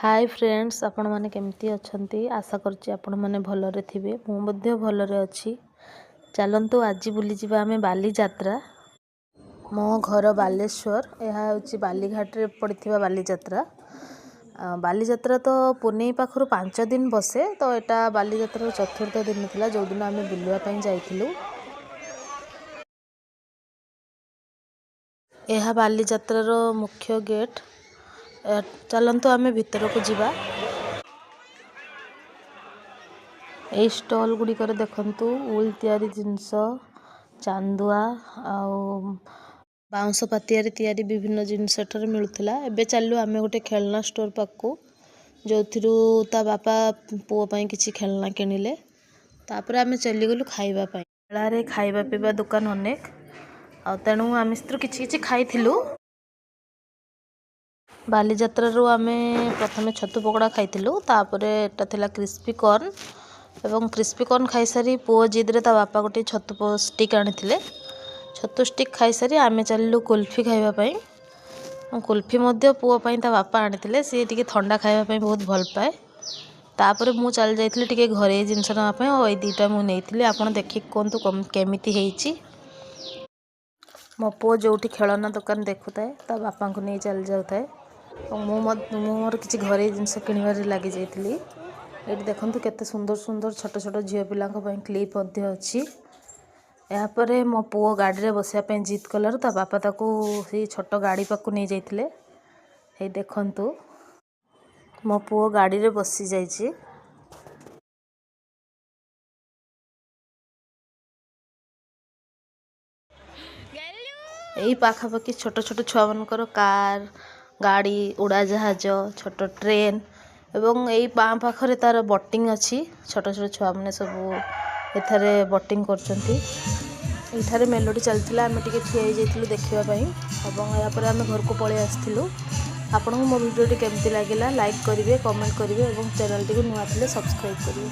ହାଏ friends, ଆପଣମାନେ କେମିତି ଅଛନ୍ତି? ଆଶା କରୁଛି ଆପଣମାନେ ଭଲରେ ଥିବେ। ମୁଁ ମଧ୍ୟ ଭଲରେ ଅଛି। ଚାଲନ୍ତୁ ଆଜି ବୁଲିଯିବା ଆମେ ବାଲିଯାତ୍ରା। ମୋ ଘର ବାଲେଶ୍ୱର। ଏହା ହେଉଛି ବାଲିଘାଟରେ ପଡ଼ିଥିବା ବାଲିଯାତ୍ରା। ବାଲିଯାତ୍ରା ତ ପୁନେଇ ପାଖରୁ 5 ଦିନ ବସେ। ତ ଏଇଟା ବାଲିଯାତ୍ରାର ଚତୁର୍ଥ ଦିନ ଥିଲା, ଯେଉଁଦିନ ଆମେ ବୁଲିବା ପାଇଁ ଯାଇଥିଲୁ। ଏହା ବାଲିଯାତ୍ରାର ମୁଖ୍ୟ ଗେଟ୍। ଚାଲନ୍ତୁ ଆମେ ଭିତରକୁ ଯିବା। ଏଇ ଷ୍ଟଲ୍ ଗୁଡ଼ିକରେ ଦେଖନ୍ତୁ ଉଲ୍ ତିଆରି ଜିନିଷ, ଚାନ୍ଦୁଆ ଆଉ ବାଉଁଶ ପାତିଆରେ ତିଆରି ବିଭିନ୍ନ ଜିନିଷ ଏଠାରେ ମିଳୁଥିଲା। ଏବେ ଚାଲିଲୁ ଆମେ ଗୋଟେ ଖେଳନା ଷ୍ଟୋର୍ ପାଖକୁ, ଯେଉଁଥିରୁ ତା ବାପା ପୁଅ ପାଇଁ କିଛି ଖେଳନା କିଣିଲେ। ତାପରେ ଆମେ ଚାଲିଗଲୁ ଖାଇବା ପାଇଁ। ମେଳାରେ ଖାଇବା ପିଇବା ଦୋକାନ ଅନେକ, ଆଉ ତେଣୁ ଆମେ ସେଥିରୁ କିଛି କିଛି ଖାଇଥିଲୁ। ବାଲିଯାତ୍ରାରୁ ଆମେ ପ୍ରଥମେ ଛତୁ ପକୋଡ଼ା ଖାଇଥିଲୁ। ତାପରେ ଏଟା ଥିଲା କ୍ରିସ୍ପି କର୍ନ, ଏବଂ କ୍ରିସ୍ପି କର୍ନ ଖାଇସାରି ପୁଅ ଜିଦ୍ରେ ତା ବାପା ଗୋଟିଏ ଛତୁ ଷ୍ଟିକ୍ ଆଣିଥିଲେ। ଛତୁ ଷ୍ଟିକ୍ ଖାଇସାରି ଆମେ ଚାଲିଲୁ କୁଲଫି ଖାଇବା ପାଇଁ। କୁଲଫି ମଧ୍ୟ ପୁଅ ପାଇଁ ତା ବାପା ଆଣିଥିଲେ। ସିଏ ଟିକେ ଥଣ୍ଡା ଖାଇବା ପାଇଁ ବହୁତ ଭଲ ପାଏ। ତାପରେ ମୁଁ ଚାଲି ଯାଇଥିଲି ଟିକେ ଘରୋଇ ଜିନିଷ ନେବା ପାଇଁ, ଆଉ ଏଇ ଦୁଇଟା ମୁଁ ନେଇଥିଲି। ଆପଣ ଦେଖିକି କୁହନ୍ତୁ କେମିତି ହେଇଛି। ମୋ ପୁଅ ଯେଉଁଠି ଖେଳନା ଦୋକାନ ଦେଖୁଥାଏ, ତା ବାପାଙ୍କୁ ନେଇ ଚାଲି ଯାଉଥାଏ, ଏବଂ ମୁଁ ମୋର କିଛି ଘରୋଇ ଜିନିଷ କିଣିବାରେ ଲାଗିଯାଇଥିଲି। ଏଇଠି ଦେଖନ୍ତୁ କେତେ ସୁନ୍ଦର ସୁନ୍ଦର ଛୋଟ ଛୋଟ ଝିଅ ପିଲାଙ୍କ ପାଇଁ କ୍ଲିପ୍ ମଧ୍ୟ ଅଛି। ଏହାପରେ ମୋ ପୁଅ ଗାଡ଼ିରେ ବସିବା ପାଇଁ ଜିଦ୍ କଲାରୁ ତା ବାପା ତାକୁ ସେଇ ଛୋଟ ଗାଡ଼ି ପାଖକୁ ନେଇଯାଇଥିଲେ। ଏଇ ଦେଖନ୍ତୁ, ମୋ ପୁଅ ଗାଡ଼ିରେ ବସିଯାଇଛି। ଏଇ ପାଖାପାଖି ଛୋଟ ଛୋଟ ଛୁଆମାନଙ୍କର କାର୍, ଗାଡ଼ି, ଉଡ଼ାଜାହାଜ, ଛୋଟ ଟ୍ରେନ୍, ଏବଂ ଏଇ ବାଁ ପାଖରେ ତାର ବୋଟିଂ ଅଛି। ଛୋଟ ଛୋଟ ଛୁଆମାନେ ସବୁ ଏଠାରେ ବୋଟିଂ କରୁଛନ୍ତି। ଏଇଠାରେ ମେଲୋଡ଼ି ଚାଲିଥିଲା, ଆମେ ଟିକେ ଠିଆ ହେଇଯାଇଥିଲୁ ଦେଖିବା ପାଇଁ, ଏବଂ ଏହାପରେ ଆମେ ଘରକୁ ପଳେଇ ଆସିଥିଲୁ। ଆପଣଙ୍କୁ ମୋ ଭିଡ଼ିଓଟି କେମିତି ଲାଗିଲା ଲାଇକ୍ କରିବେ, କମେଣ୍ଟ କରିବେ ଏବଂ ଚ୍ୟାନେଲଟିକୁ ନୂଆ ଥିଲେ ସବସ୍କ୍ରାଇବ୍ କରିବେ।